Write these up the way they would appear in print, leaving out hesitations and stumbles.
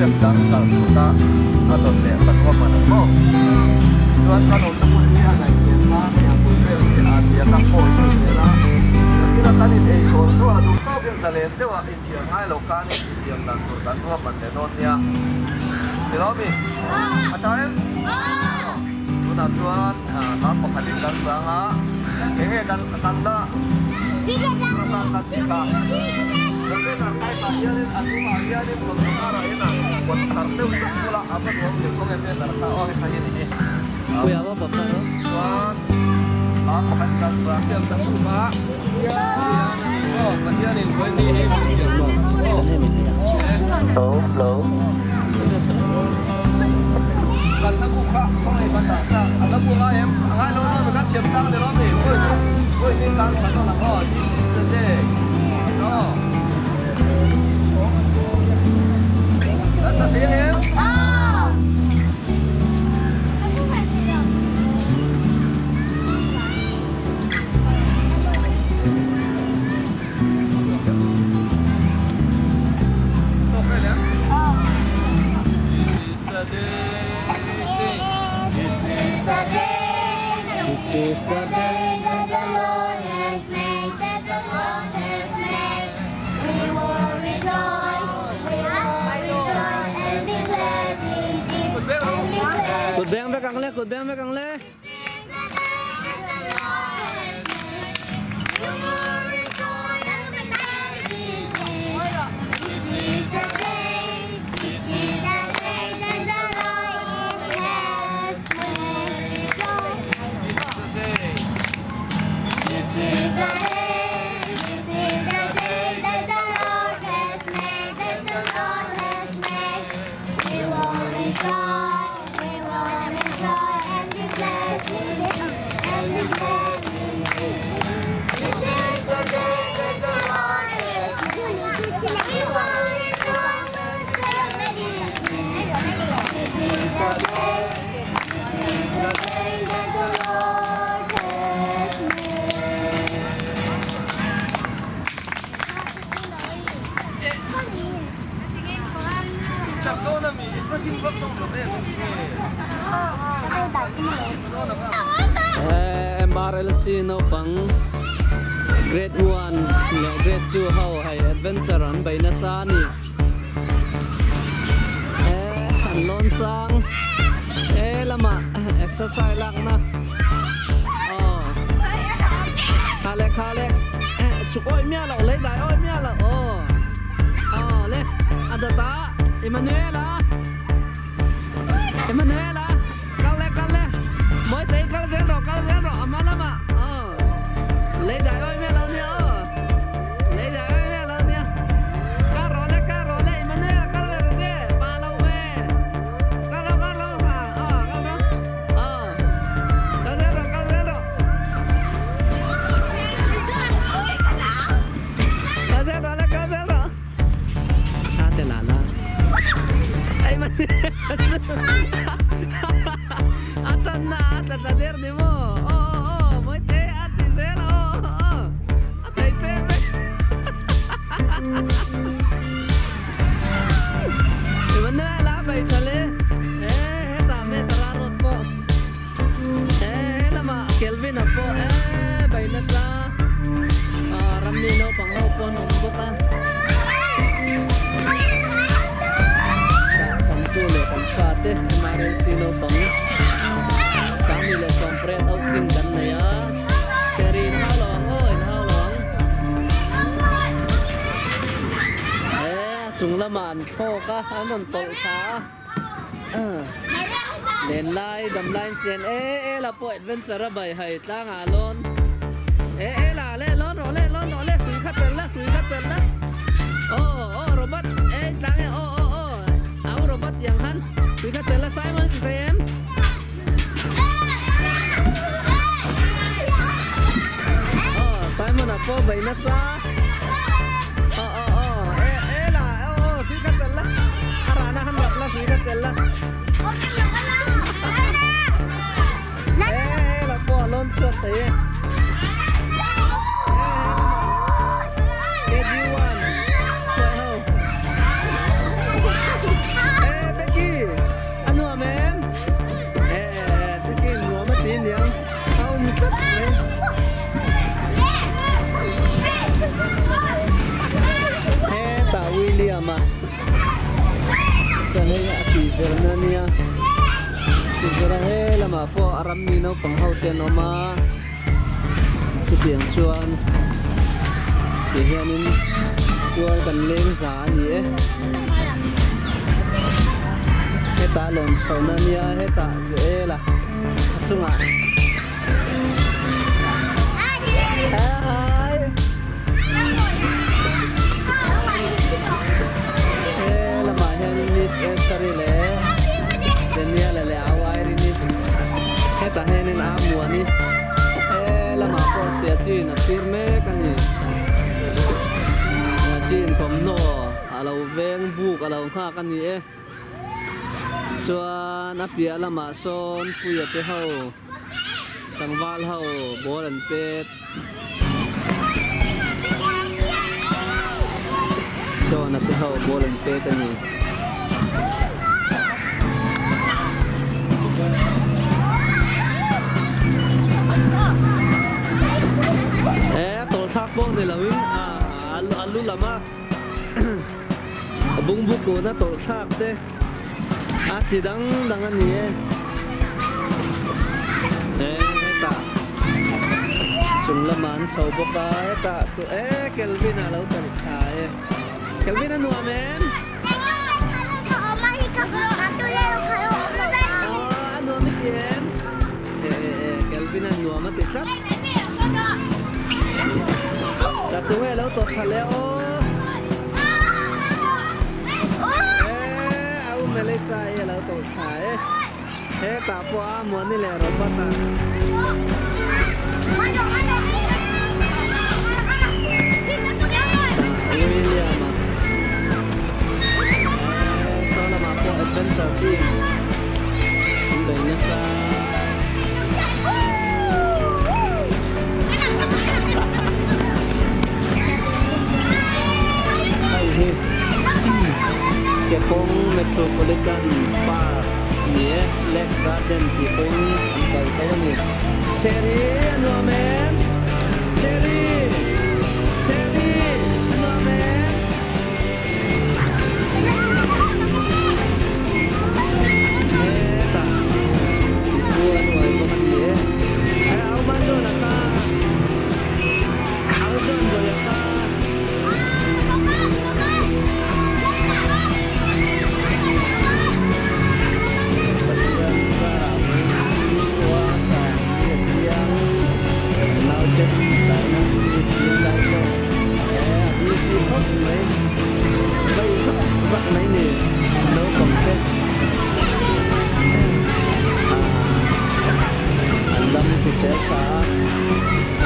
Step dang kal chhuta a dawt leh kan ruahman ang maw? Tichuan kan awmna hmun hi a ngaihven hma hei a bul vel hi a tia tak pawh hi ni zel a, nakina kan in ei thawn hnuah duh tawkin zalen deuha inthiam ngai lo khan in inthiam dan tur kan ruahman leh dawn nia. Ni lo mi? A tha em? Tunah chuan hnam pakhatin kan sang a, eng nge kan kan la kan ti ta? Kan kai hianin a hnungah hianin kawmputar-ah hian a kawt thar deuh chauh bula a va nuam ve kawng em em a kha aw hei kha hi a ni hi. Chuan hnam pakhat kan siam tak tuk a, hian a ni maw Pathianin Vawiini hi min siam tawh aw. Kan hla bu kha khawngaih kan dah kha a hla bu ngai em? A ngai lo lo kan thiam tlang ni lo mi? Vawi ni kan san dawn ang aw This is the day aw Kan sa thei ang em? This is the day that the Lord has made, that the Lord has made. We will rejoice, we will rejoice and be glad in it, and be glad. Kut beng vek ang le, kut beng vek ang le. MRLC naupang grade 1 leh grade 2 ho hei adventure an bei nasa a ni. Eh an lawn sang he lamah exercise lakna aw kha leh kha leh chhuk awih miah loh lei dai awih miah loh aw aw le a dawt a Emmanuel-a Emmanuel-a kal le kal le Mawitei kal zel rawh kal zel rawh a hma lamah aw lei dai awih miah loh nia aw lei dai awih miah loh nia kal rawh le kal rawh le Emmanuel-a kal ve ta che pa lo ve kal rawh kal rawh ha aw kal rawh aw kal zel rawh kal zel rawh kal zel rawh le kal zel rawh Sa te la la ai man a tan na a tla tla der ni maw aw aw aw mawi te a ti zel a aw aw aw a thei ṭem e Emmanuel a bei ṭha le he hetah Metara road pawh he helamah Kelvin a pawh e bei nasa rammi naupang ho pawh an awm bawk a tah kan tu leh kan fa te MRNC naupang Sangni leh Sawmpret outing kan nei a Cherry in hau lo ang aw in hau lo ang he a chung lamah an thlawk a an rawn tawlh thla a Len lai dam lai in chen e e la pawh adventure a bai hai tlang ah lawn e e la le lawn rawh le lawn rawh le hrui kha chelh la hrui kha chelh la aw aw robot e tlang e aw aw aw au robot tiang khan hrui kha chelh la Simon i ti thei em aw Simon a pawh bai nasa aw aw aw e e la aw aw hrui kha chelh la a rana han rap la hrui kha chelh la. E la pawh a lawn chhuak thei e. KG1 khuai ho. Chuan hei a tih verna a nia, tukverh a he lamah pawh a rammi naupang ho te an awm a, chutiang chuan tih hianin tual kan leng za a ni e. Hetah lawn chhohna a nia, hetah Joel-a a chungah. He lamah hianin Miss Esther-i leh Daniel-a leh Au Irene-i hetah hianin a Muani he lamah pawh Siachin a thlir mek a ni. Siachin thawmhnaw a lo veng buk a lo nghak a ni e. Chuan a piah lamah sawn Puia te ho tlangval ho ball an pet. Chawna te ho ball an pet a ni. He a tawlh thlak pawh ni loin a lu lam a. A bungbu kuna tawlh thlak te a chi dang dang a ni e. E hetah chung lamah an chho bawk a hetah tu e Kelvin a lo tawlh thla e. Kelvin a nuam em? Aw a nuam i ti em? E e e Kelvin a nuam a ti tlat. Ka tunge lo tawt thla leh aw. Eh, au Melissa hi a lo tawt thla e. Hetah pawh a Muani leh Robert a. William a. Eh, saw lamah pawh adventure team an bei nasa. Hei hi Kekawng Metropolitan Park a ni e, Lake Garden tih pawhin an kal tho a ni. Cherry a nuam em? Cherry! Cherry a nuam em? Hetah pu a nuai bawk a ni e. Hei au man zawn a kha, au zawn vawi a kha. Pathian karah vawiin khua tha hi a thiang. Naute China Miss Lindai pawh he a busy khawp mai. Vei zak zak mai ni naupang te an dam hrisel tha a,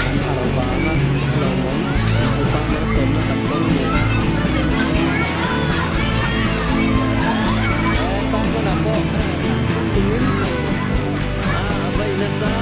an harh vang a lawmawm Lalpa malsawmna kan dawng ni. He Simon-a pawh sum tungin a vei nasa.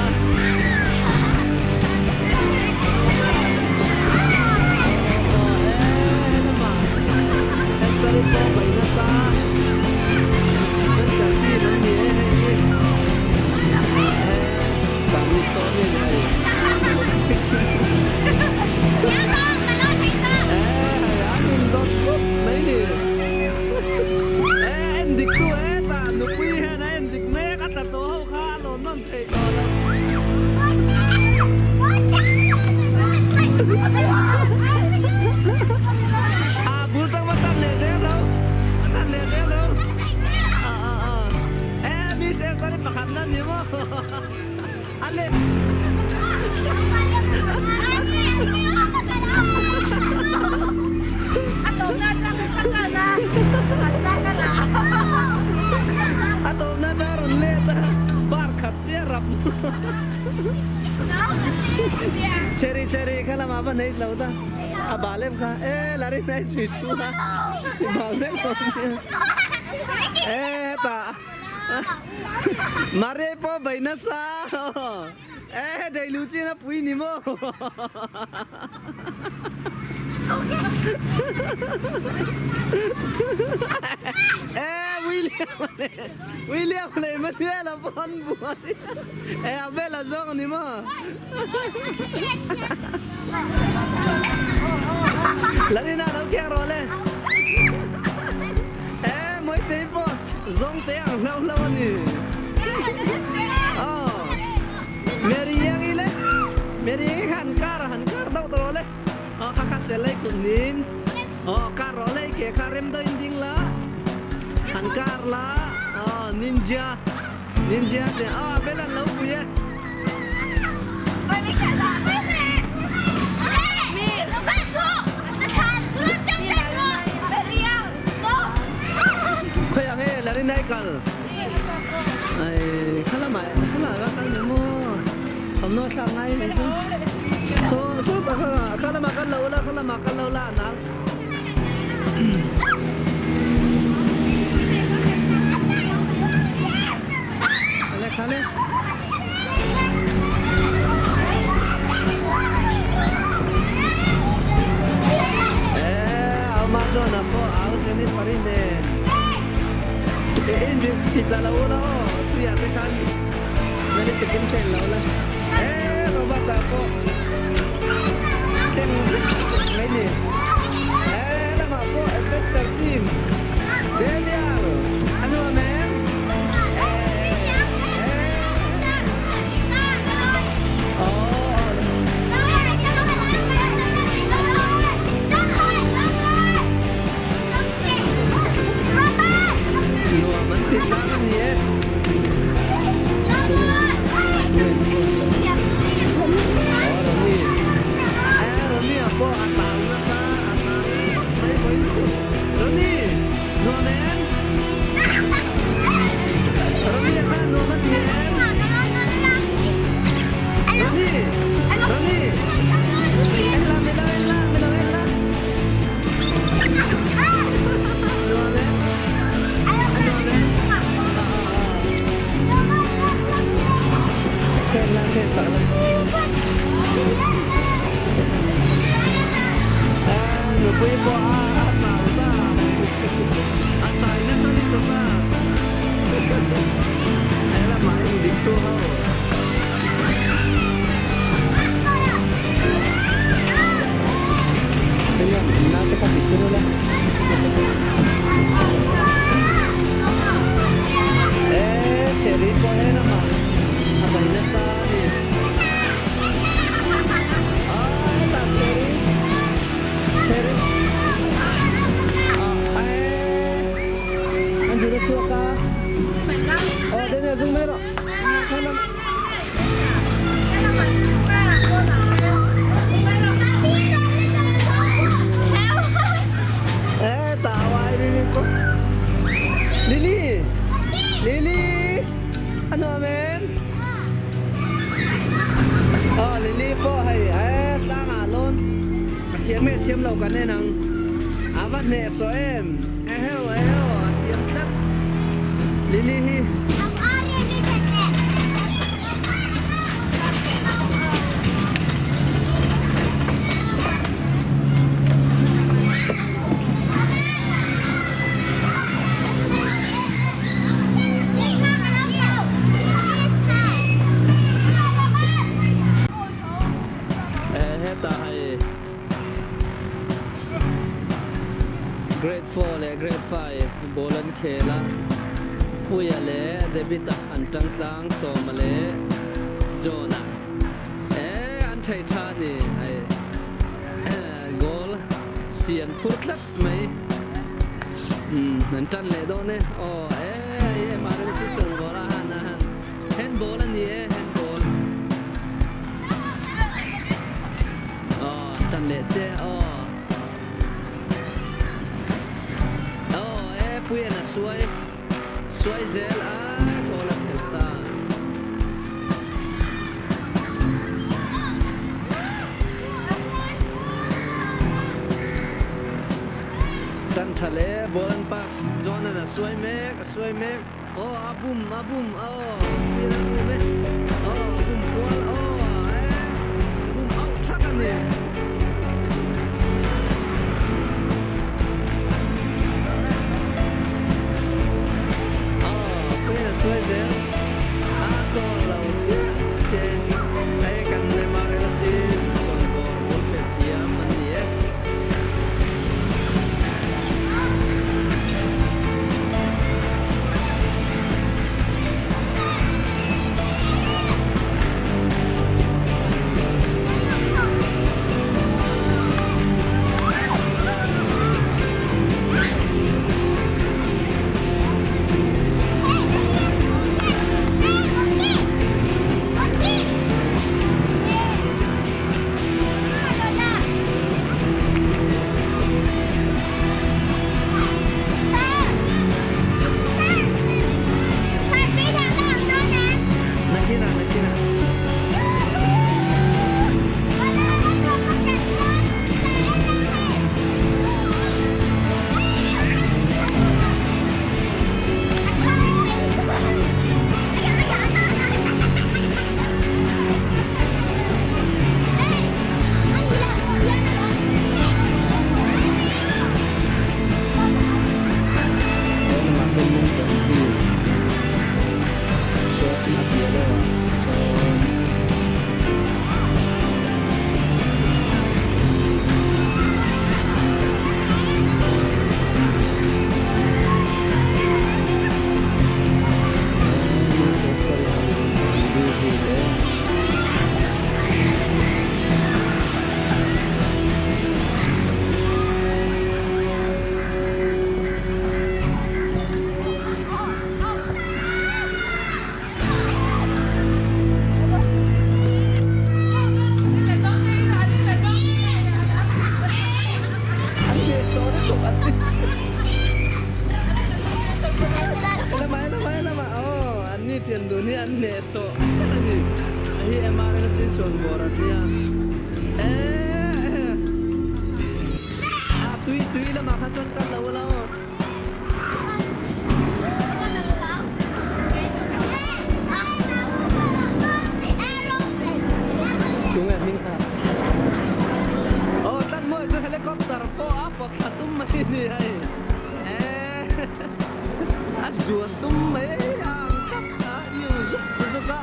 A bul tang va tan leh zel lo a tan leh zel lo a a a e miss Esther i pakhat na ni maw a le a tawpna tang rawn let a bar khat chiah rap Cherry cherry kha lamah va hnaih lo ta a bal em kha e la ri hnai chhui thu a i bal vek lo nia e hetah Maria pawh bei nasa e deilu chin a pui ni maw. E William William leh Manuel a pawh an buai e a bel a zawng a ni maw Lalina lo kiak rawh le e Mawitei pawh. Zawngte ang hlauh hlauh a ni. Aw. Mary Iangi le. Mary Iangi kha han kar han kar deuh ta rawh le. Aw kha kha chel lai kut nin. Aw kar rawh le i ke kha rem deuh in ding la. Han kar la. Aw ninja. Ninja te aw bel an lo pui e. Khawi ang e Larinai kal. Ai khalamah khalamah va kal ni maw. Thawmhnaw thlak ngai ni chu. So so tak khalamah kal lo la khalamah kal lo la a nal. Khale khale. Eh, au ma chuan a pawh au Jennifer i nen. E in ti tla lo la aw, tuiah te khan nali takin chen lo la. Eh, Robert ah pawh thleng zek zek mai ni. Eh, lamah pawh adventure team Daniel a nuam em? Nuam an ti tlang a ni e. Aw Ronnie. Eh Ronnie a pawh a tlang nasa a tlang mai pawhin chu. Ronnie nuam em? Ronnie a kha nuam a ti em? Ronnie Ronnie en la milo en la milo en la. Nuam em? A nuam em? Khen la khen sak la. Nupui pawh a chau ta. A chai nasa lutuk a. He lamah en dik tu ho. Helian naute kha dik tur ula. Eh, chheri pawh he lamah a vai nasa a ni. Ah, hetah chheri. Chheri. Ah, eh. An zir a chhuak a. Aw, Daniel zung mai rawh. Helam. Eh, tah ai Lily pawh. Lily! Lily! A nuam em? Aw, Lily pawh hei eh tlangah lawn a thiam nge thiam lo kan en ang. A va hneh sawh em? Eheu eheu a thiam tlat Lily hi. Hetah hei Grade 4 leh Grade 5 ball an khel a, Puia leh David-a an tang tlang, Sawma leh John-a eh an theih tha a ni hei goal si an phur tlat mai umm an tan leh dawn e aw eh MRLC chuan ball a han a han handball a ni e handball aw tan leh che aw. Aw e Puian a suai suai zel a goal a thelh ta. Tan tha le ball an pass John an a suai mek a suai mek aw a bum a bum aw Puian a bum e aw a bum kual aw e bum auh thak a ni. Suai zel a goal lo chiah che hei kan MRLC tawnbawr bul pe thiam an ni e. thian dun hi an hnehsawh ber a ni. A hi MRLC chuan bawr an nia. Eeh a tui tui lamah kha chuan kal lo la aw. Tunge hming kha? Aw tlat mawi chu helicopter pawh a pawt thla tum mai a ni hei. Eeh a zuan tum mai a ang tlat a iu zuk zuk a.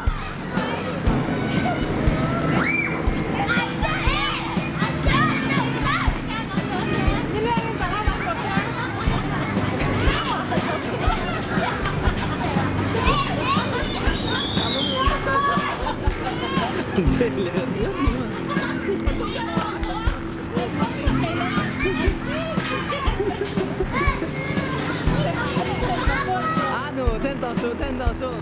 A nu then tawh suh then tawh suh.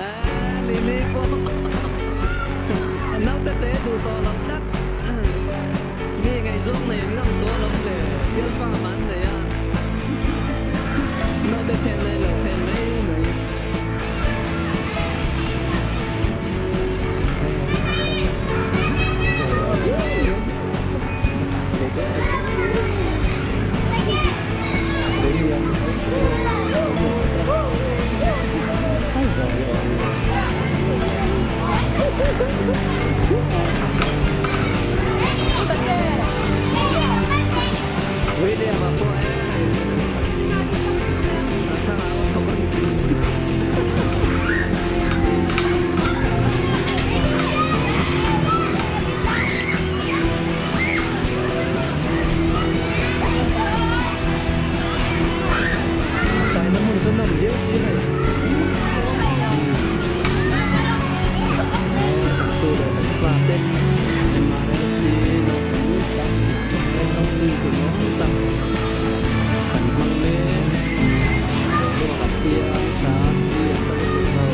Eeh Lily pawh naute che duh tawh lo tlat. Mi ngaihzawng nei an ngam tawh lo le bialpa man nei a naute then nei lo then mai mai. William a pawh e a thlarau a thawk a ni. China hmun chu nawm viau si hei. Kan tu leh kan fa te MRLC naupang sang sawmleng nautin kum awm tak kan hmang mek. Boruak a thiang tha tui a sa lutuk lo.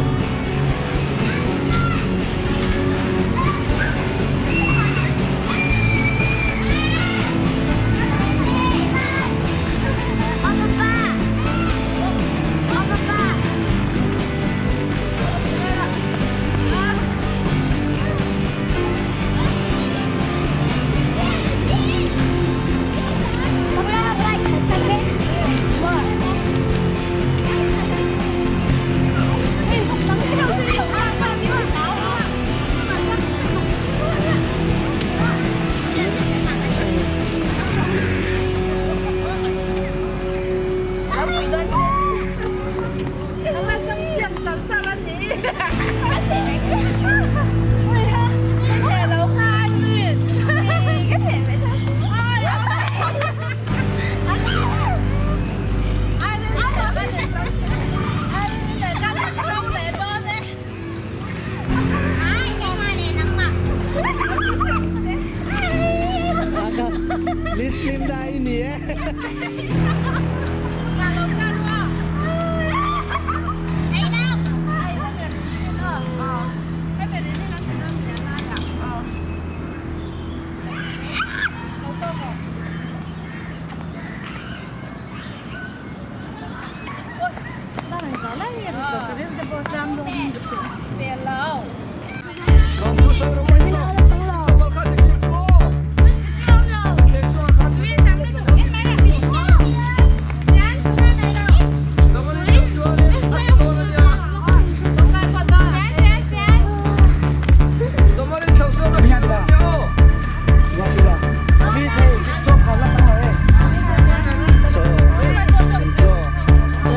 Miss Linda i ni e.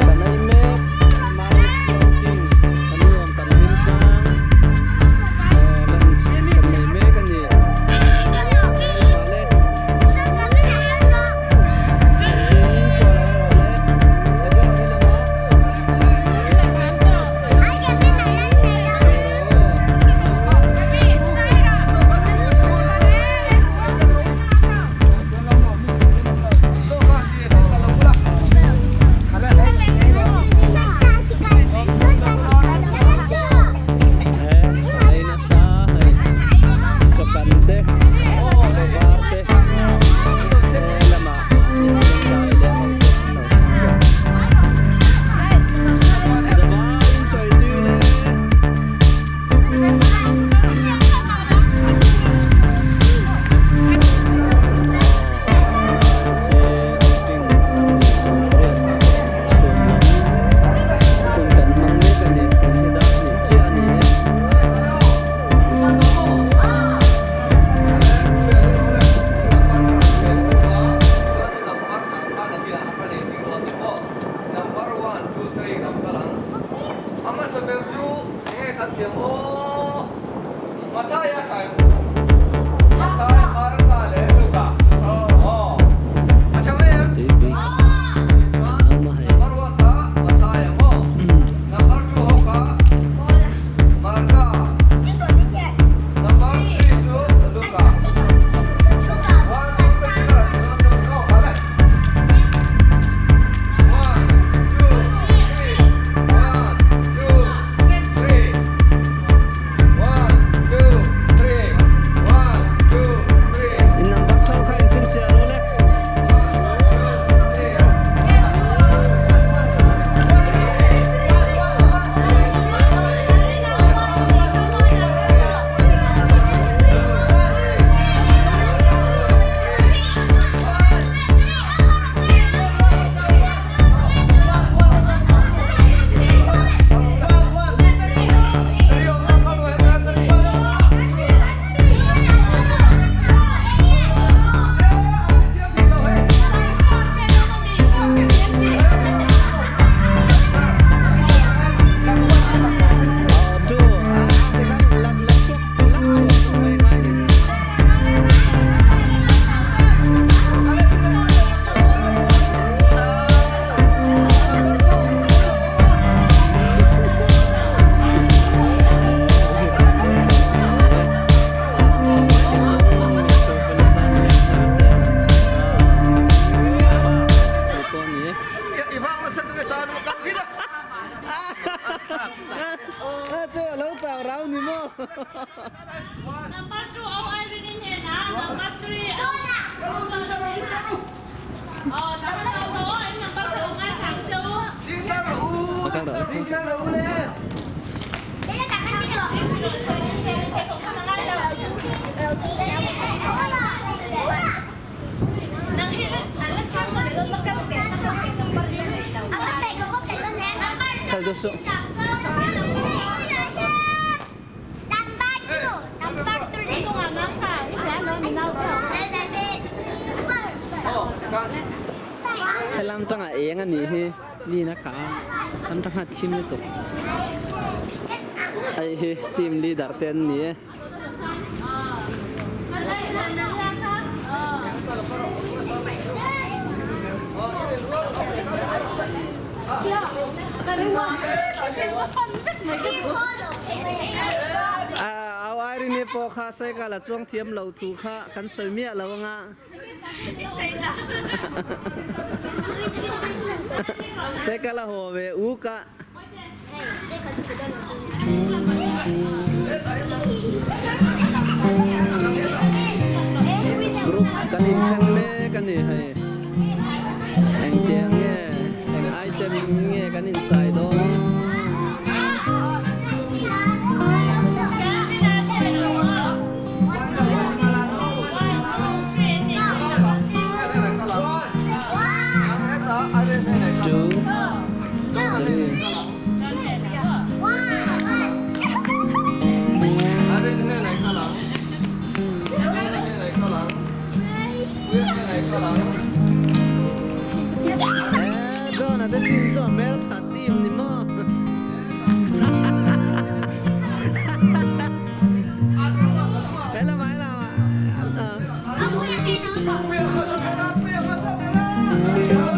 Kan ei mek Miles Floating kan nuam kan hlim tlang. Kal deuh suh. Helam tangah eng a nih hi ni na kha an ra nghat thim lutuk. Hei hi team leader te an ni e. Au Irene pawh kha cycle a chuang thiam lo thu kha kan sawi miah lo anga. Cycle a haw ve uk a. Group kan inthen mek a ni hei. Engtiang nge eng item nge kan inchai dawn? Two, three. Eh, John a te team chu a hmeltha team ni maw? Helamah helamah.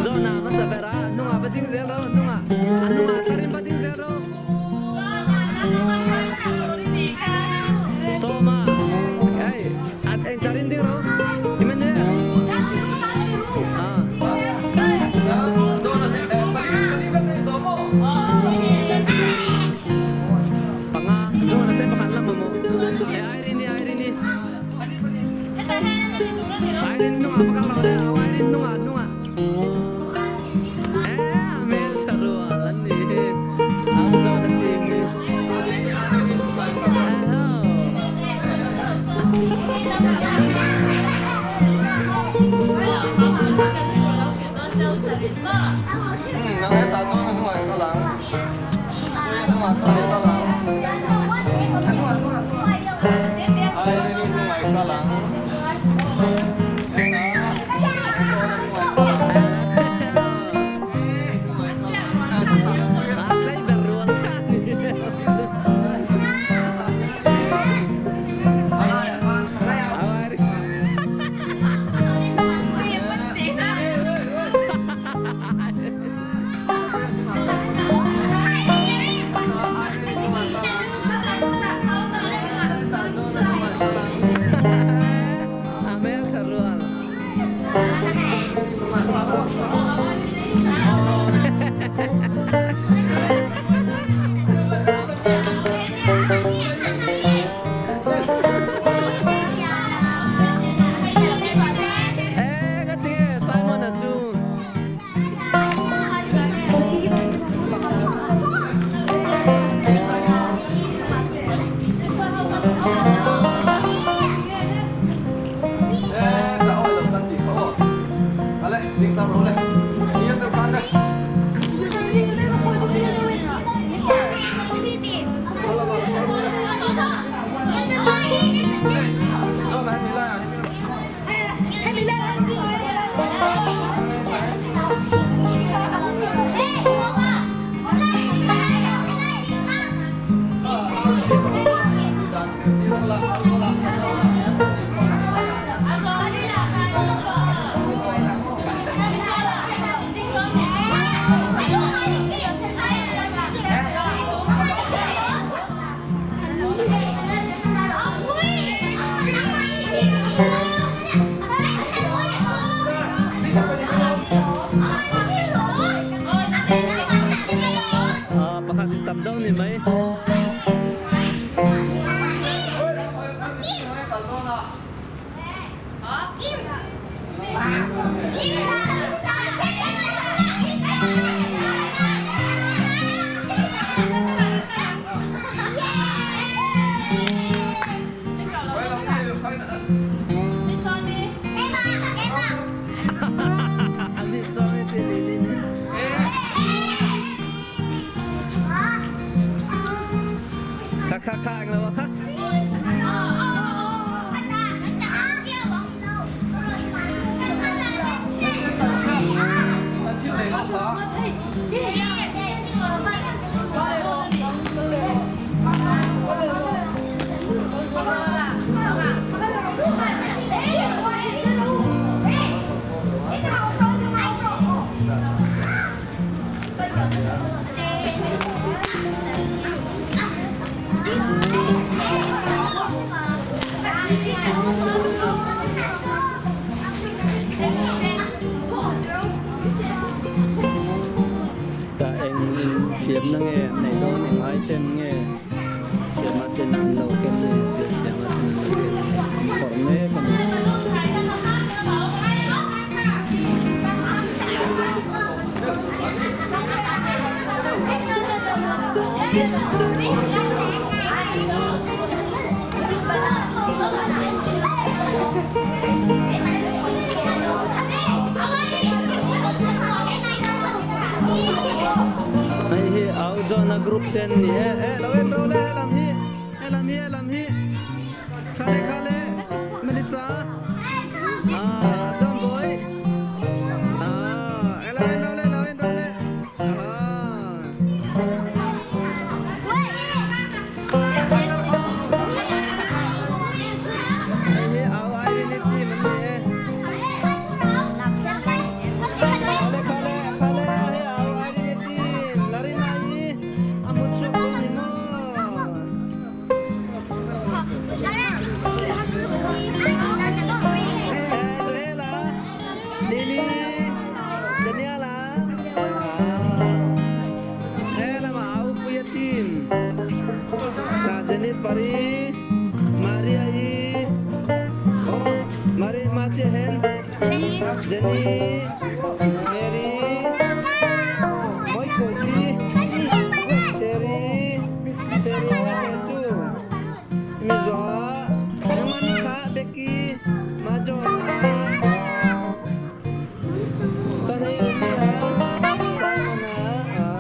John a hmasa ber a, a hnungah va ding zel ro, a hnungah, a hnungah tharin va ding zel ro. Sawma, hei, at eng tharin ding ro. Emmanuel. Ah. Panga, John a te pakhat la mamawh. Eh, Irene, Irene. Irene hnungah pakhat lo le, au Irene hnungah, hnungah. Eh, a hmel tha rual an ni hi. Au John a team hi. Eh, ho. A tlai ber rual tha ni. A hmel tha rual. Eh, ka ti e, Simon a chu. Pakhat in tam deuh ni mai. kha eng lo a kha. Tah eng infiamna nge an neih dawn eng item nge siama ten an lo ken nge sia siama ten an lo ken nge an phawrh mek a ni. Hei hi au John-a group te an ni e, e lo en rawh le helam hi helam hi helam hi khale khale Melissa ah John boy ah elo en rawh le lo en rawh le ah. Hei hi au Irene team an ni e. Khale khale khale hei au Irene team Larina i a mut chhuak dawn ni maw. Eh Joela Lily Daniela ah he lama au Puia team ta Jennifer i Maria i oh Mari ma che hen Jenny Mary Michael P Cherry Cherry 1 and 2 Mi Zo Monica Becky Ma John Chuan hei Uli a Simon a ah.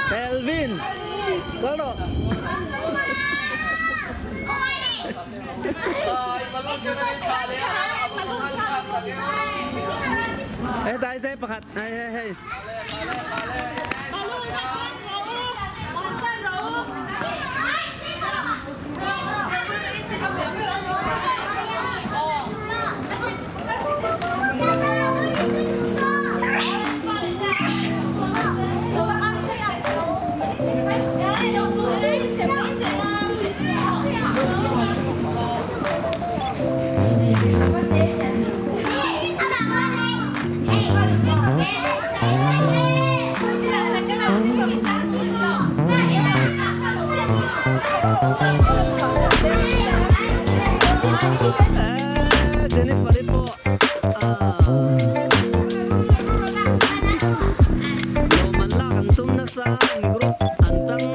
Kelvin kal rawh. Hei dai dai pakhat hei hei hei. Jennifer-i pawh lawmman lak an tum nasa an group an tang.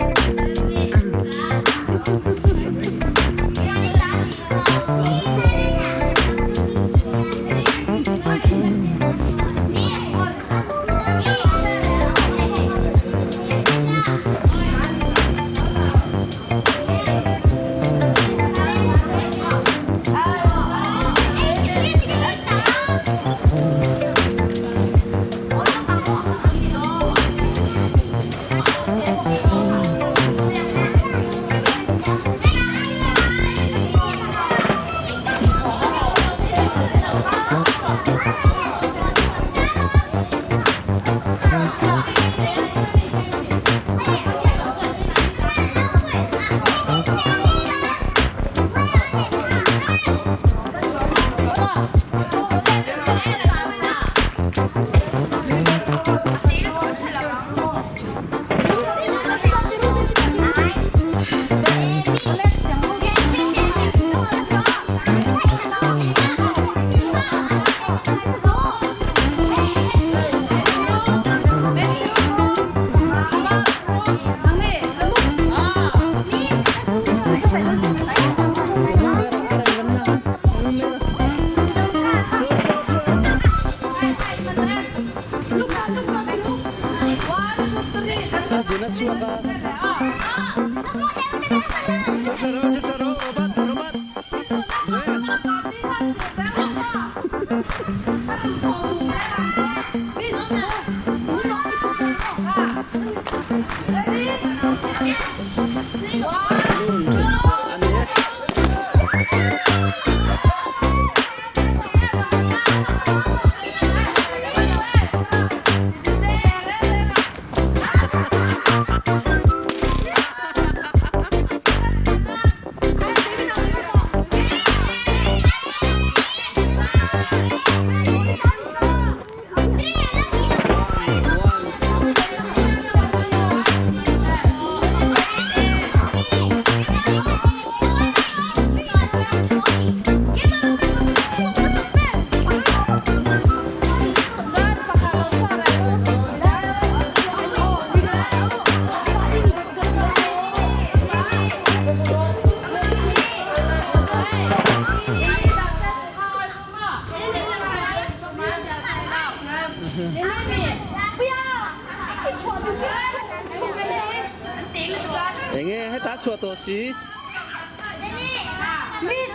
Enge heta chhuah tawh si?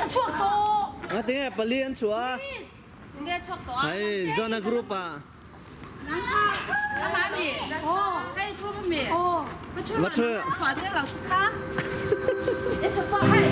Ngatinge pali an chhuah a. Hei John-a group ah. Va thu. One, two, three.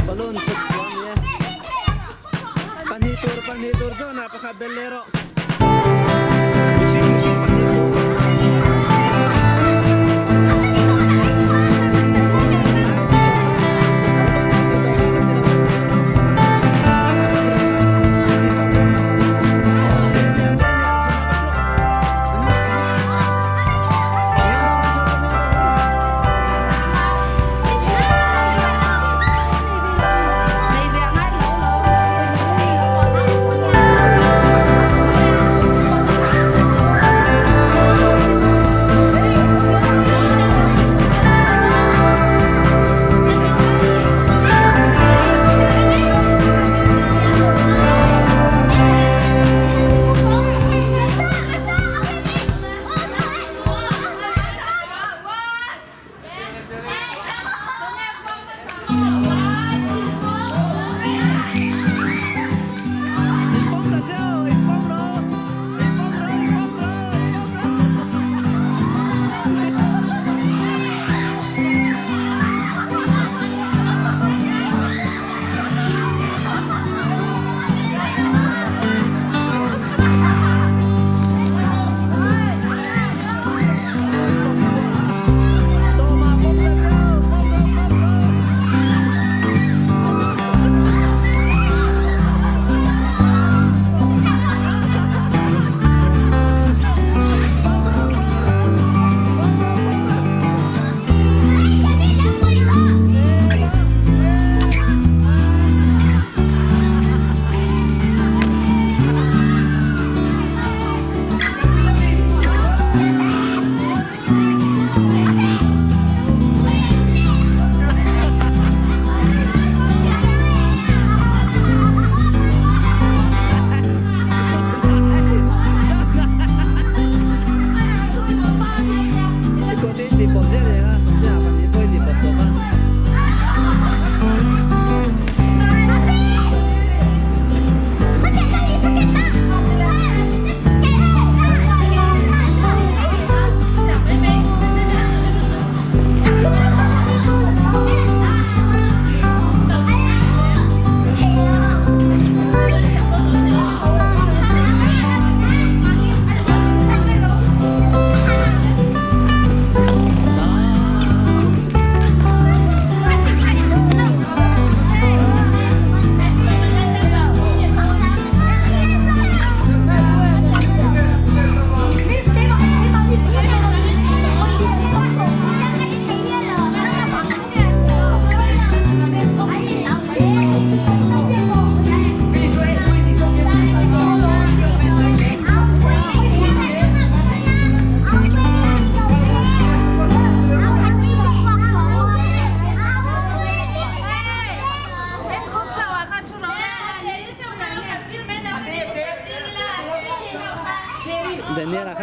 Balloon chhut chhuah a ni e. Pahnih tur pahnih tur zawnah pakhat bel leh rawh. Mihring mihring pahnih tur.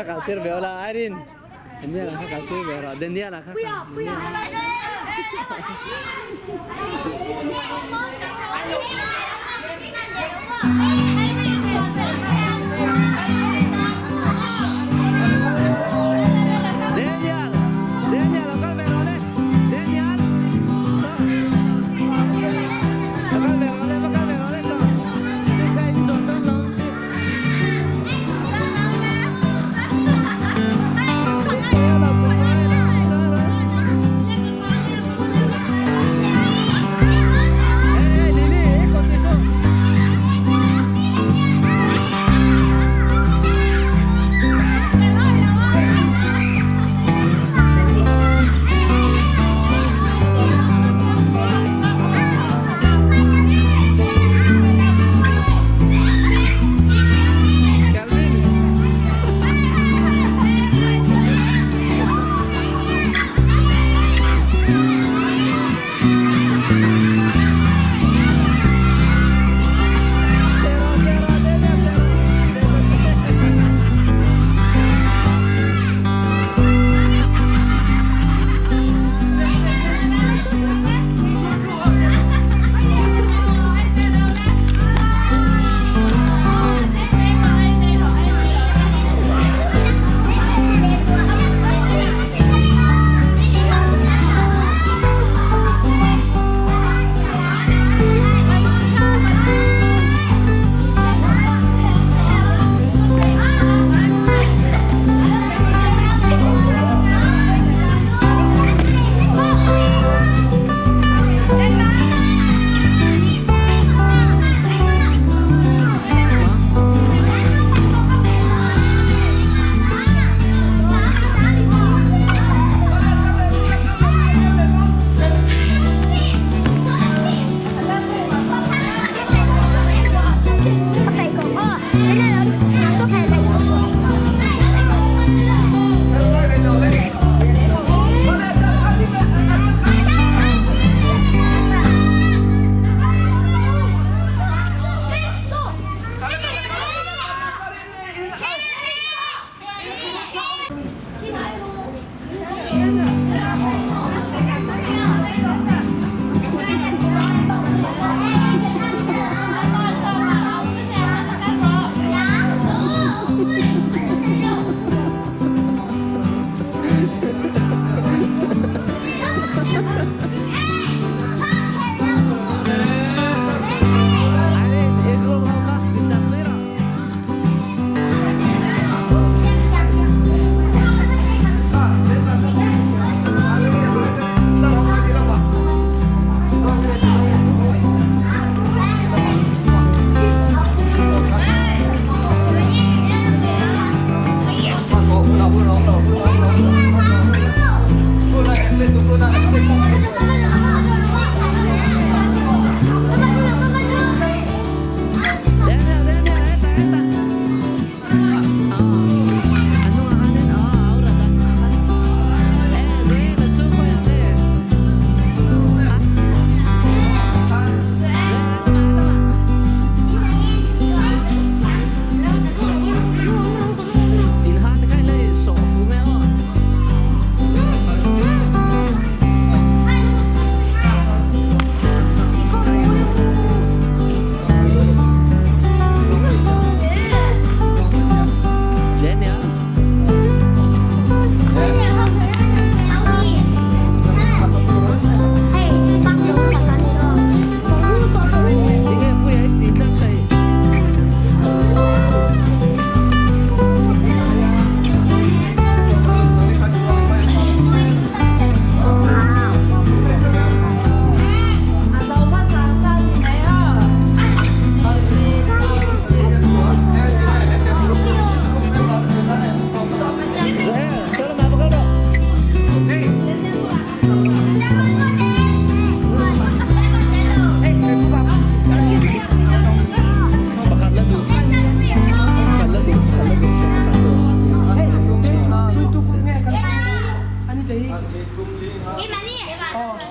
kha kal tir ve ula Irene Daniel kha kal tir ve rawh Daniel kha Daniel Daniel lo kal ve rawh le Daniel Lo kal ve rawh le va kal ve rawh le saw Si kha in zawh dawn lo si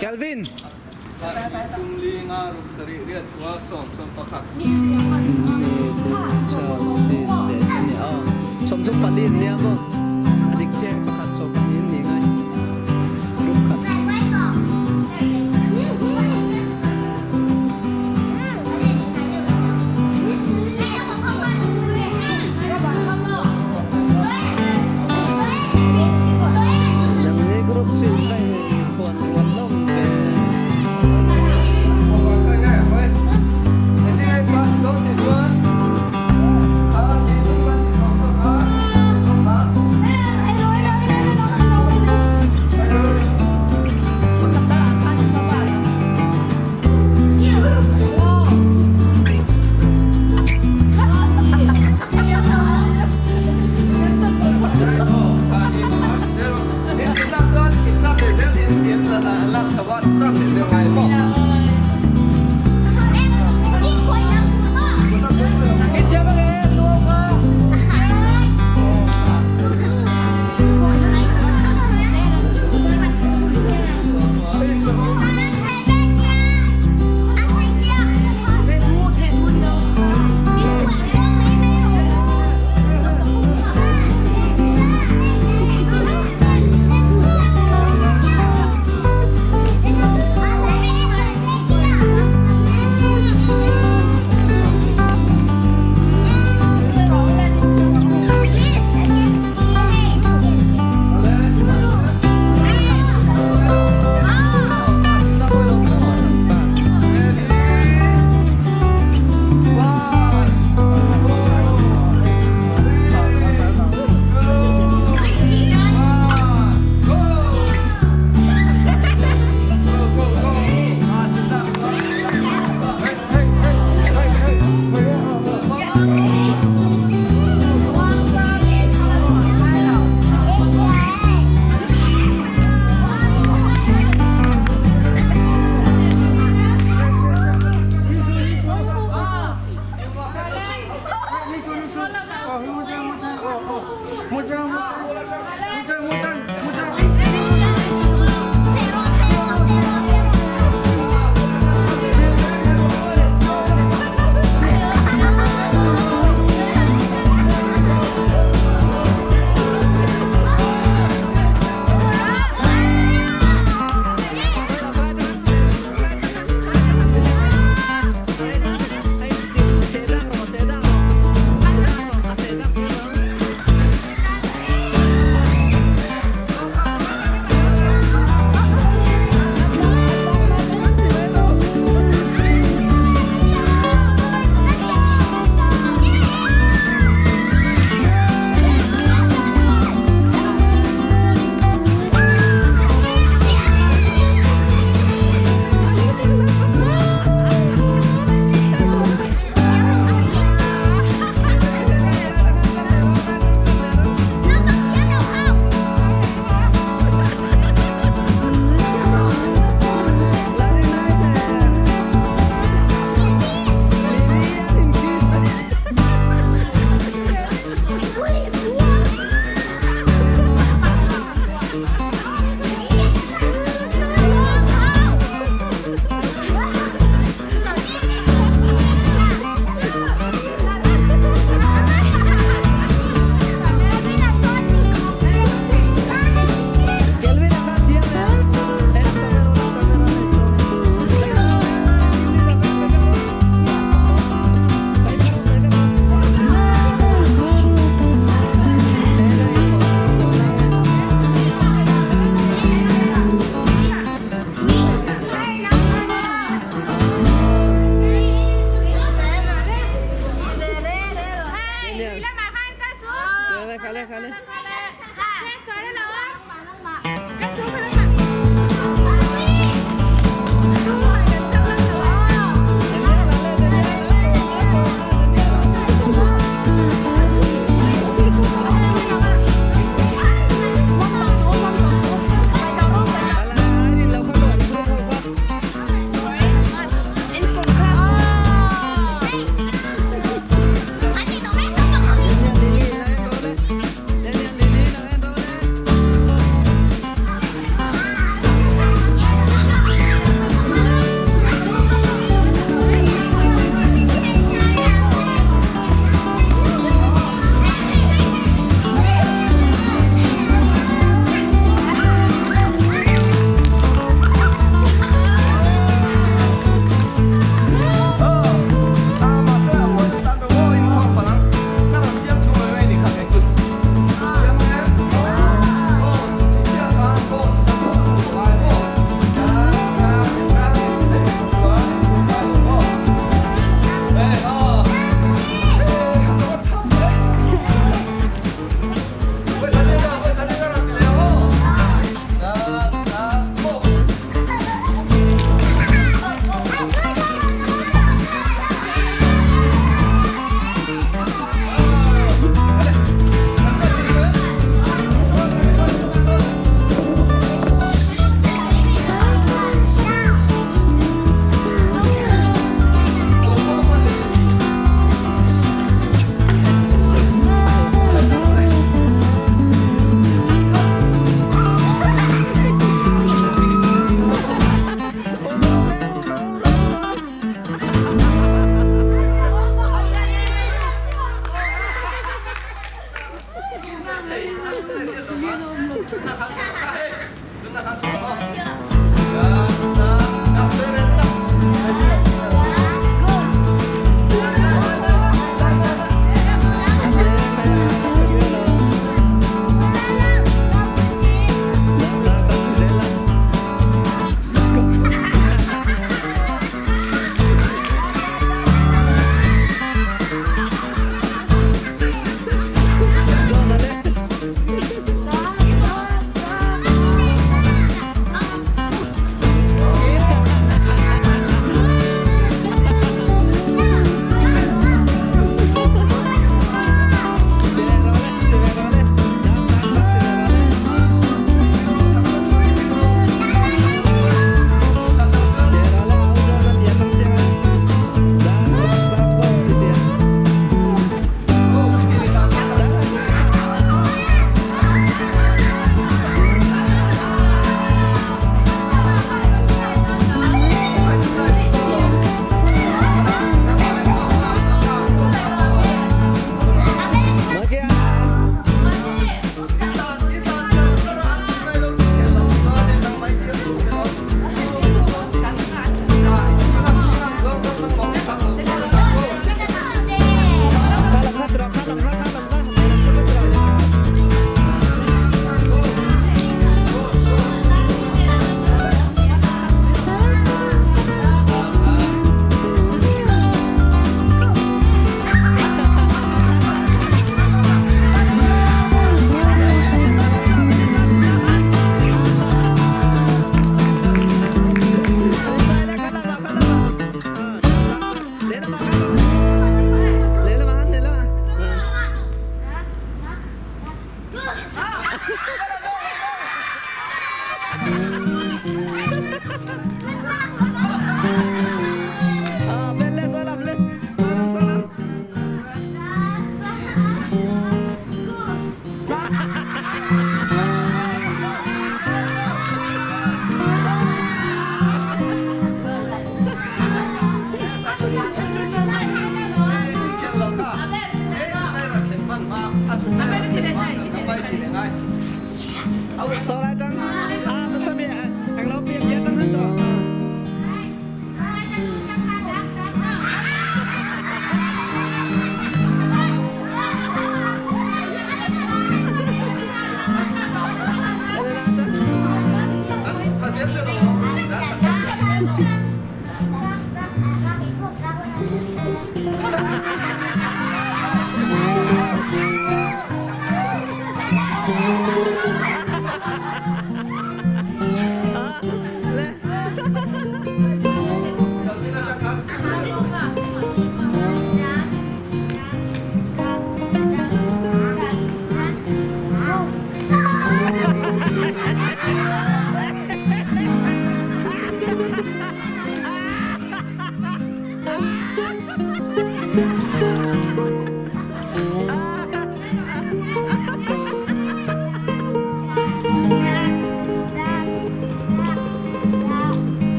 Kelvin. 34 an nia maw a dik chiang pakhat 12 an ni ngai group khat. Nangni group chu in va inphuan rual hlawm ve.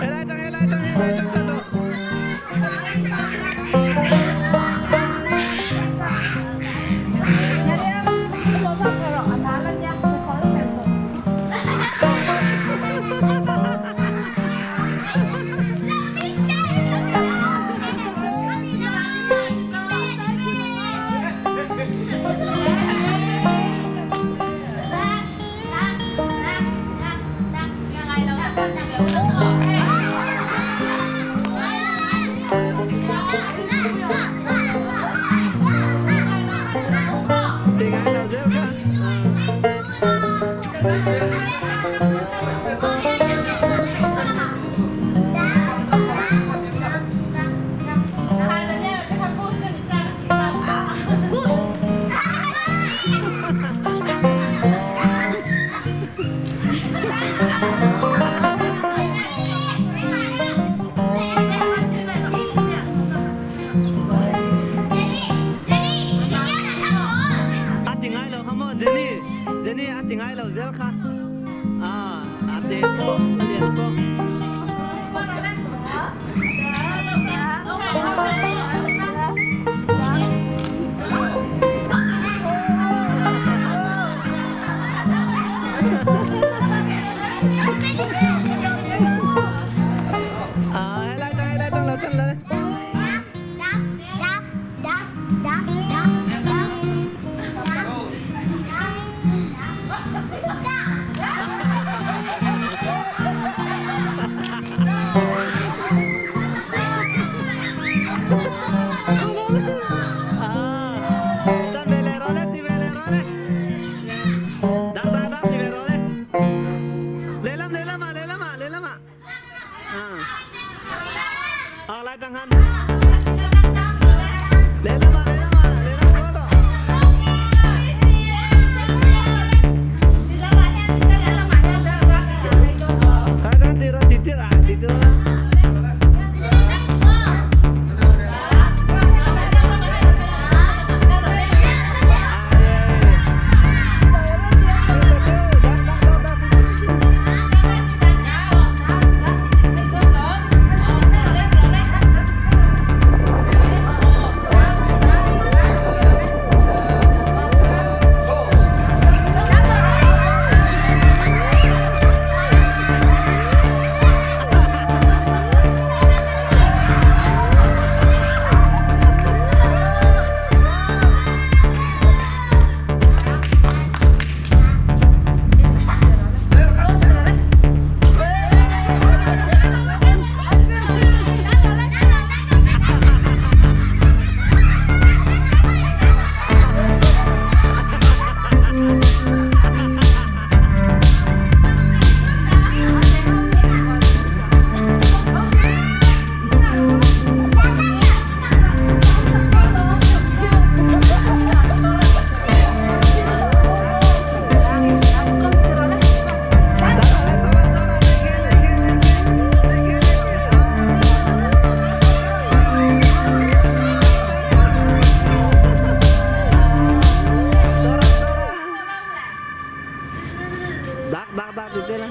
Helai tang helai tang helai tang tan rawh. Ti ngai lo zel kha. A ti ngai lo kha maw Jenny? Jenny a ti ngai lo zel kha. Ah, a te pawh, a lian pawh. Ah, helai tang helai tang lo tan la. Ah, tan ve leh rawh le, ti ve leh rawh le. Dak dak dak ti ve rawh le. Lehlam lehlam ah lehlam ah lehlam ah. Ah. Ah, lai tang han. Lehlam ah lehlam ah lehlam kual rawh. Khai tang ti rawh ti tir ah ti tir la. Ah, ye. Ti ta cheu dak dak dak dak ti tir. Tara le tara tara leke leke leke leke leke. Ah. Tara tara. Dak dak dak ti tir la.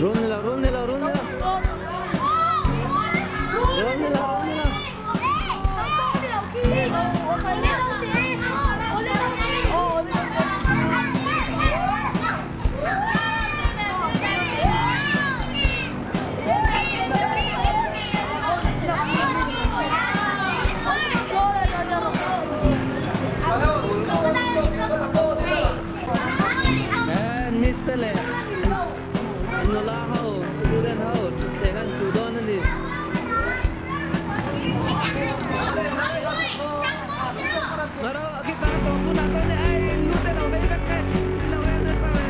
Rul ni lo rul ni lo rul ni lo. Rul ni lo rul ni lo. tawp hunah chuan ei lu te lo vei vek e, in lo en nasa ve.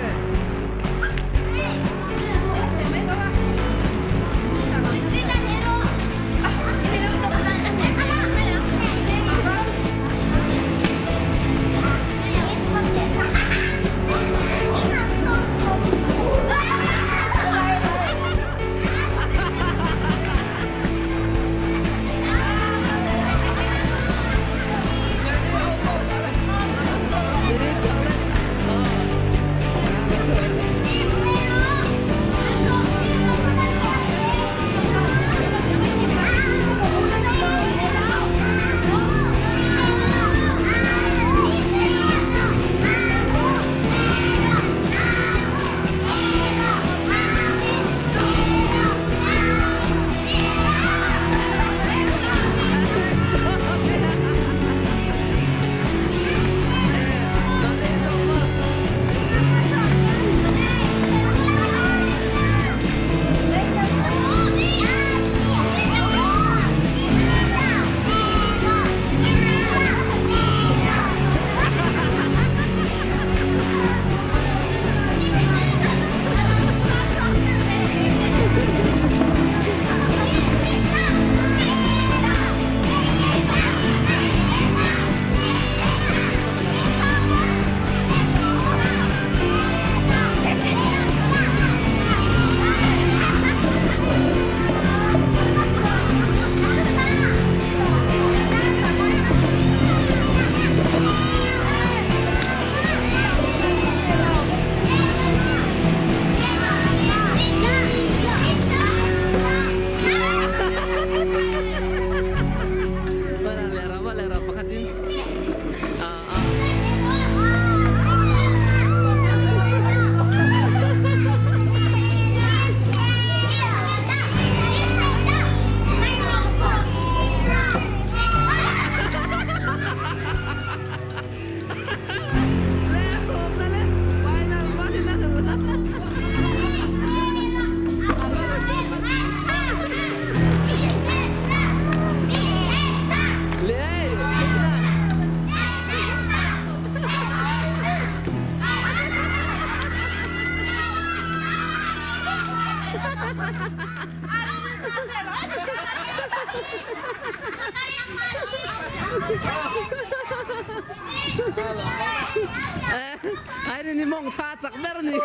Ai ni mong tha chak ber ni.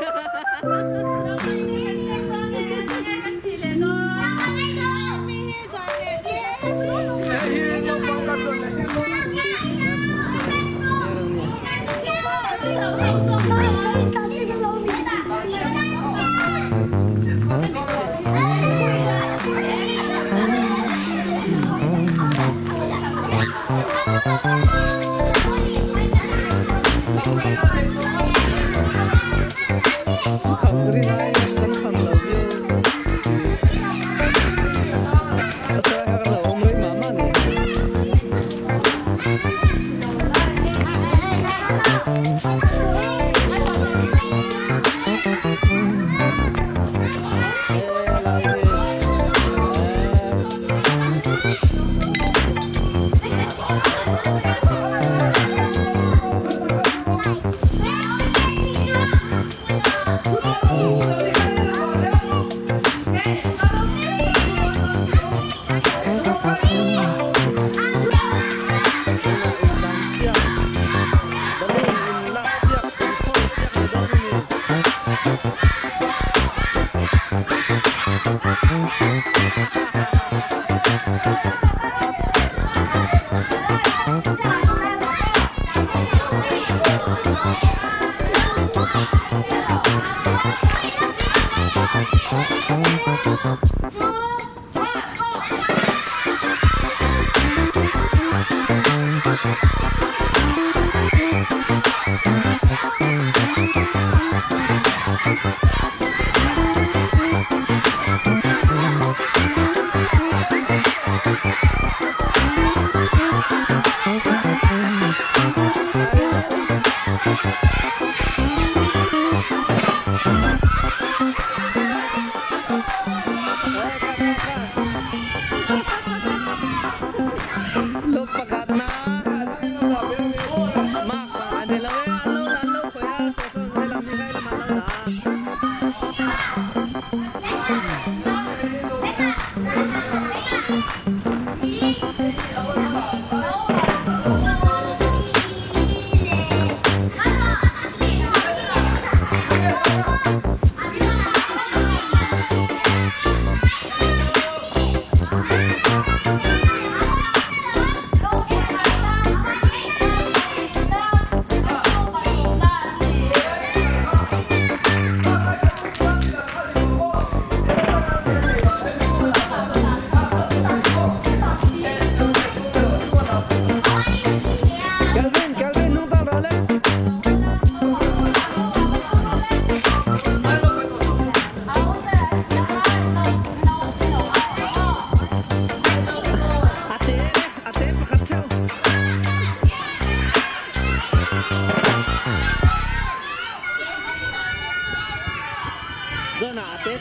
Luk pakhat na. Mak.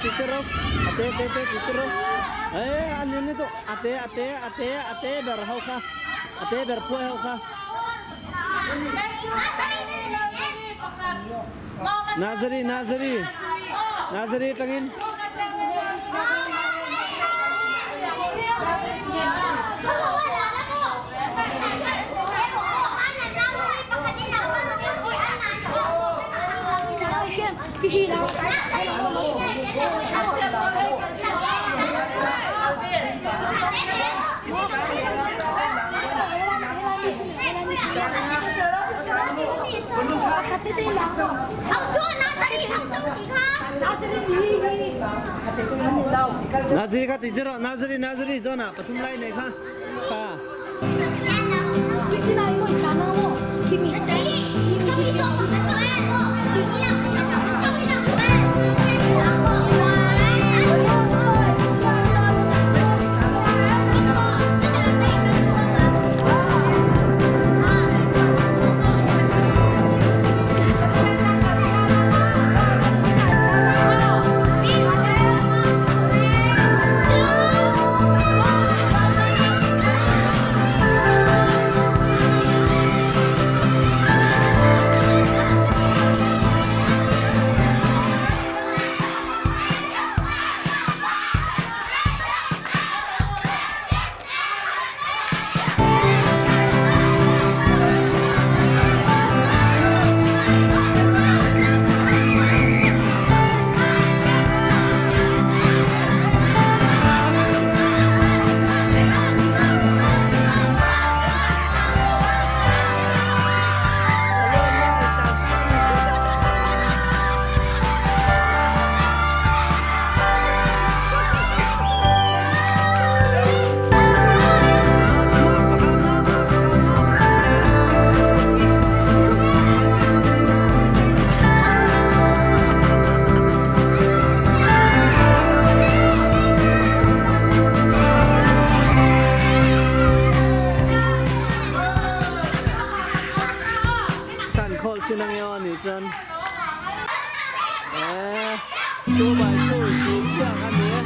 ti te rawh a te te te ti te rawh eh a ni lutuk a te a te a te a te ber ho kha a te ber phuai ho kha. Nazari Nazari Nazari atangin. Nazari kha ti rawh Nazari Nazari Jonah pathum lai nei kha kha. Kan khawl chin ang emaw nih chuan eh two by two tih siak a ni e.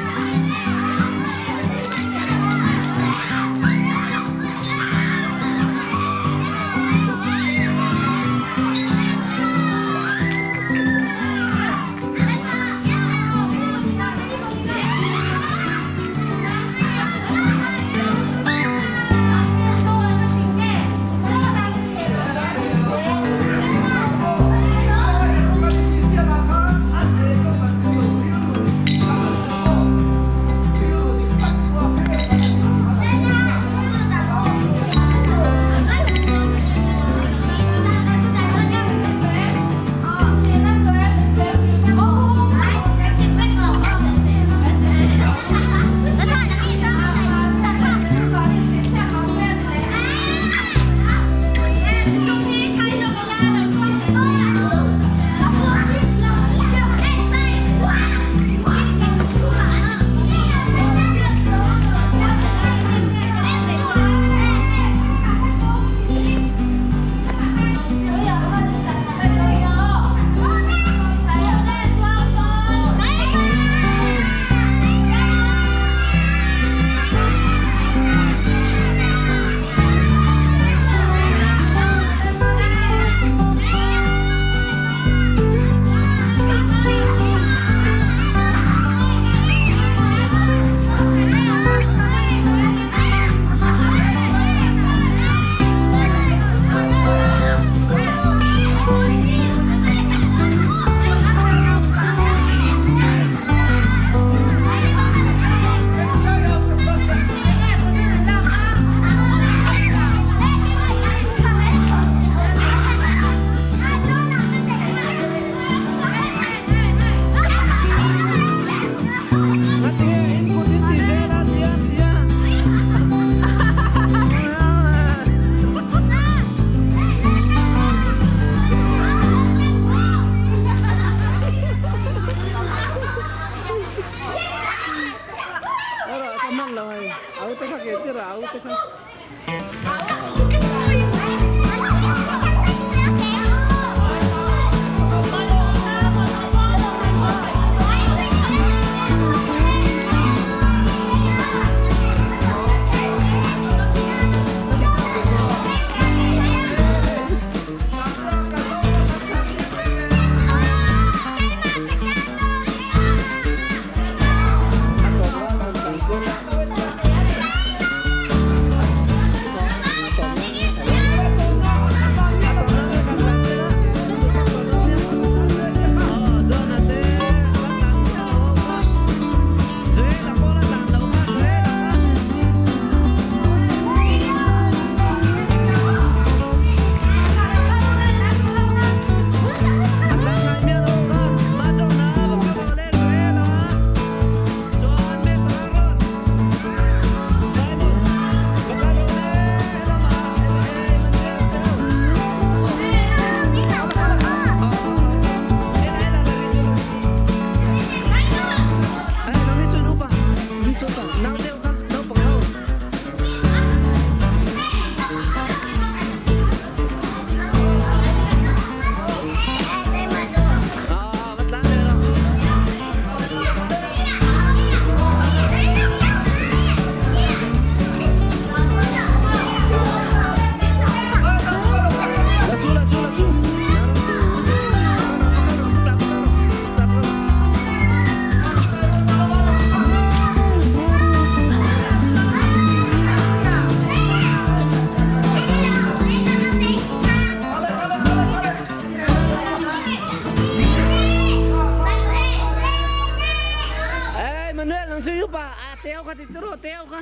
pa a te ho kha ti turu te ho kha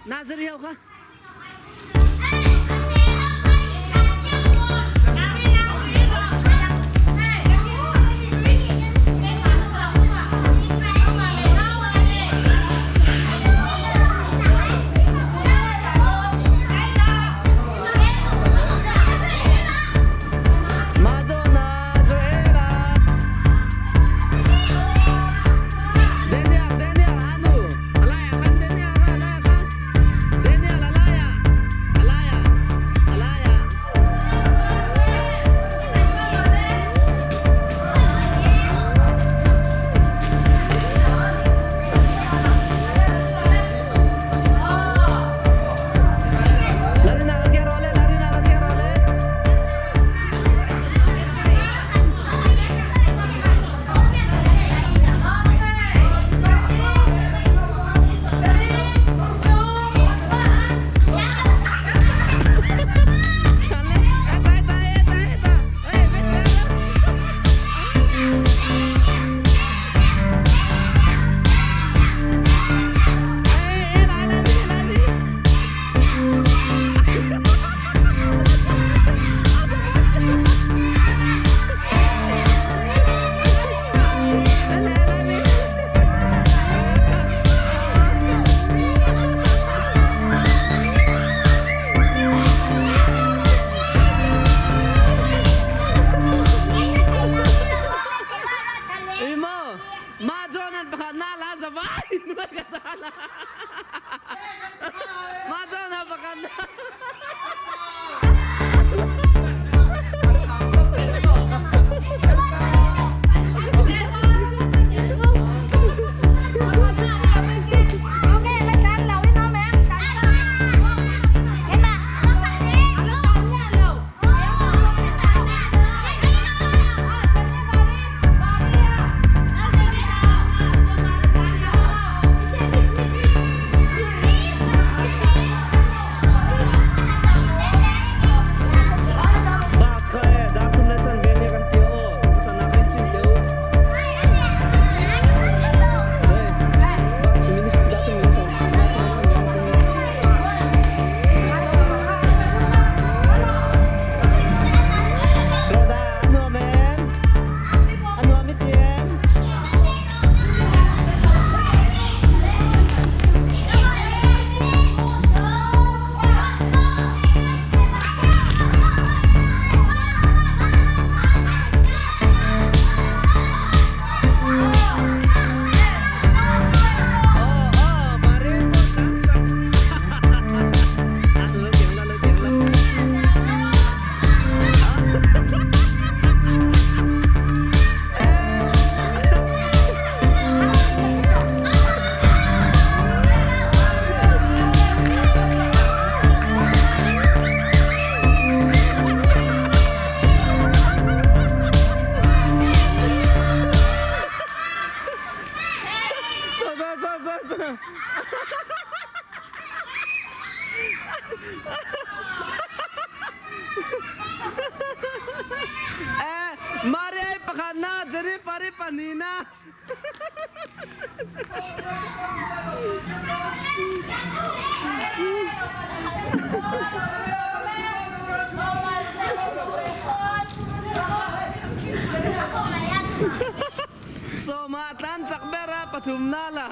Nazari ho kha. Madonna Joela Daniel Daniel Anu Alaya khan Daniel kha Alaya khan Daniel Alaya Alaya Alaya Larina la role Larina la role Imo, Majonan pakhat na la zavai nuai ka ta la. Majona pakhat na. Bus kha e dar thum leh chanve nia kan ti aw sana kha in chim teh u. Hei bus minutes dar thum minutes awm dar thum leh chanve kan ti. Rhoda a nuam em? A nuam i ti em? Aw aw Mari pawh tlan chak a lo keng la lo keng la. Saw saw saw saw saw. Eh, Mariai pakhatna, Jerifari pahnihna. Sawma a tlan chak ber a, pathumna la.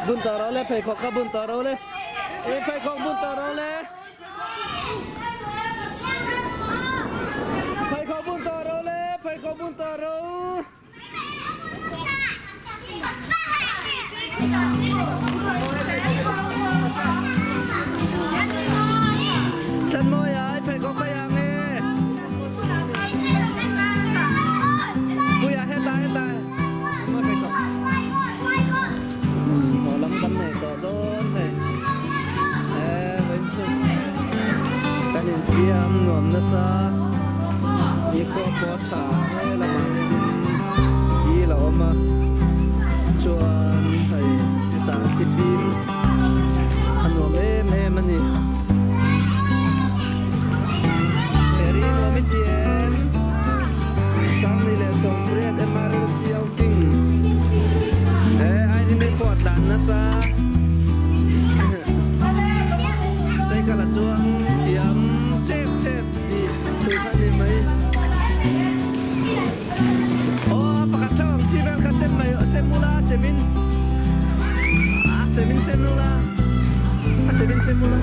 Bun tawh rawh le pheikhawk kha bun tawh rawh le e pheikhawk bun tawh rawh le pheikhawk bun tawh rawh le pheikhawk bun tawh rawh u. Tlanmawi ah i pheikhawk ka iang e. Puia heta heta. Mawi pheikhawk. Haw lam kan nei tawh dawn hei. Eh vawiin chu kan infiam nuam nasa. Ni khua pawh a tha hle lamah hianin. 98 MRLC outing he Aini pawh a tlan nasa cycle a chuang thiam tep tep tih thu kha ni mai aw pakhat theuh ang chi vel kha sem mai sem ula sem in a sem in sem ula a sem in sem ula.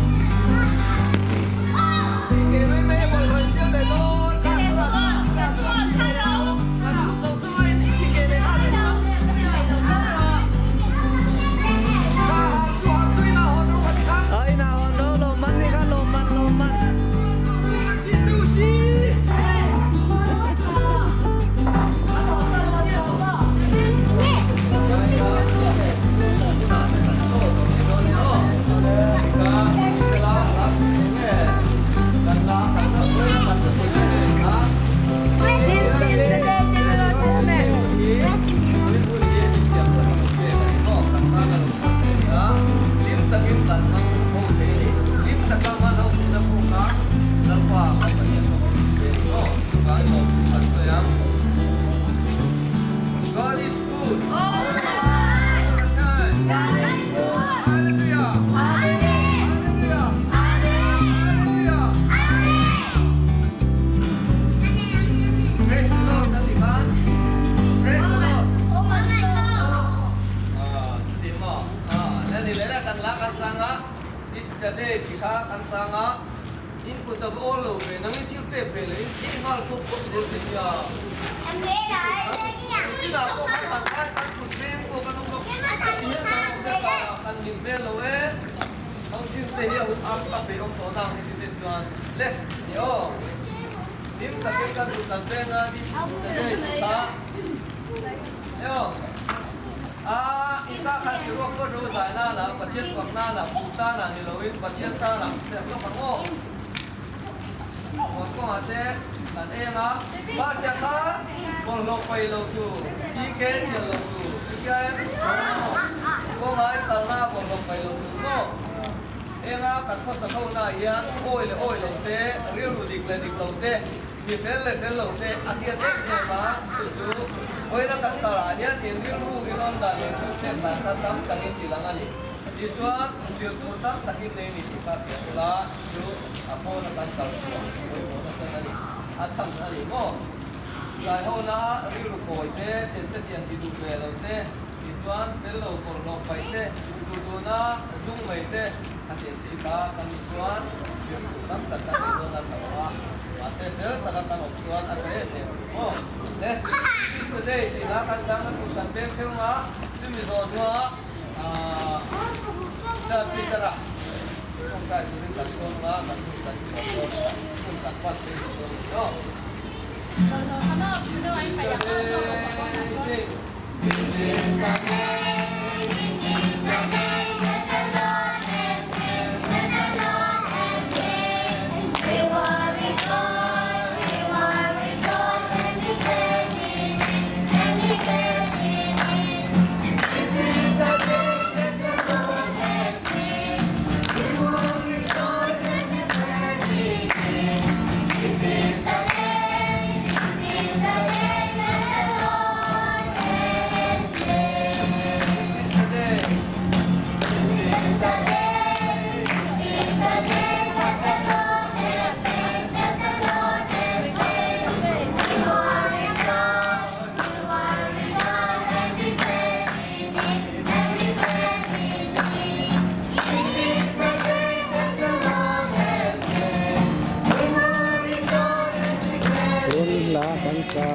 Tun hla kan sa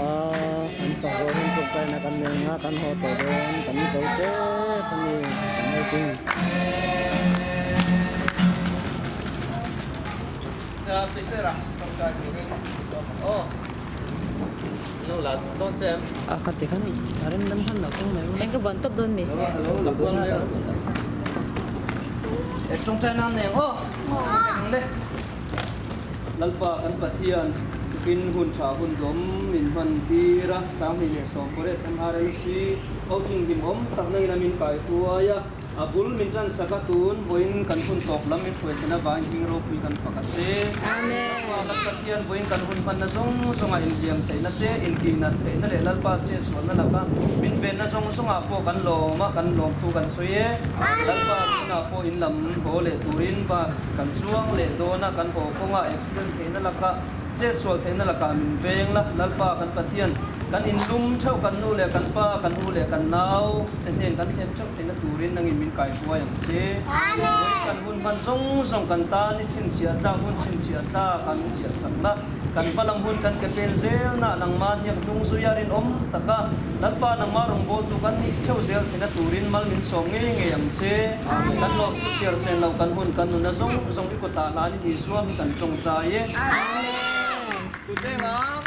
kan sak zawh hian tawngtaina kan nei ang a kan haw tawh dawn kan zo tep a ni kan outing. A khat ti khan a rem dam hman lo kawng mai Eng ka buan tawp dawn mi? Lalpa kan Pathian. takin hun tha hun dawm min hman tir a, 2018 MRLC coaching hlimawm tak nangin a min kaihruai a. A bul min tan sak a tun vawiin kan hun tawp lam min hruai thlen avangin hming ropui kan fak a che. Lalpa kan Pathian vawiin kan hun hmanna zawng zawngah inziam theihna te, intih nat theihna leh Lalpa chetsualna laka min venna zawng zawngah pawh kan lawm a, kan lawmthu kan sawi e. Lalpa tunah pawh in lam haw leh turin bus kan chuang leh dawn a, kan haw kawngah accident theihna laka chetsual theihna lakah min veng la. Lalpa kan Pathian kan inlum theuh kan nu leh kan pa, kan u leh kan nau te hnen kan thlen theuh theihna turin nangin min kaihruai ang che. Vawi kan hun hman zawng zawng kan tan i chhinchhiah tlak hun chhinchhiah tlak a min chiah sakna, kan hma lam hun kan ke pen zelna nangma hniak hnung zuia rinawm taka Lalpa nangma rawngbawltu kan nih theuh zel theihna turin mal min sawm ngei ngei ang che. Kan lawm chu chhiar chen lo kan hun kan nuna zawng zawng i kutah hlanin Isua hi kan tawngtai e. Kut eng ang.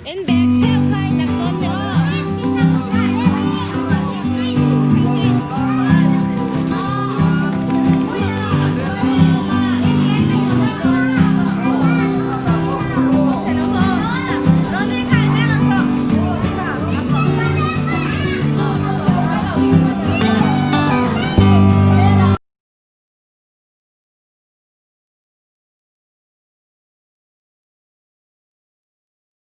And back.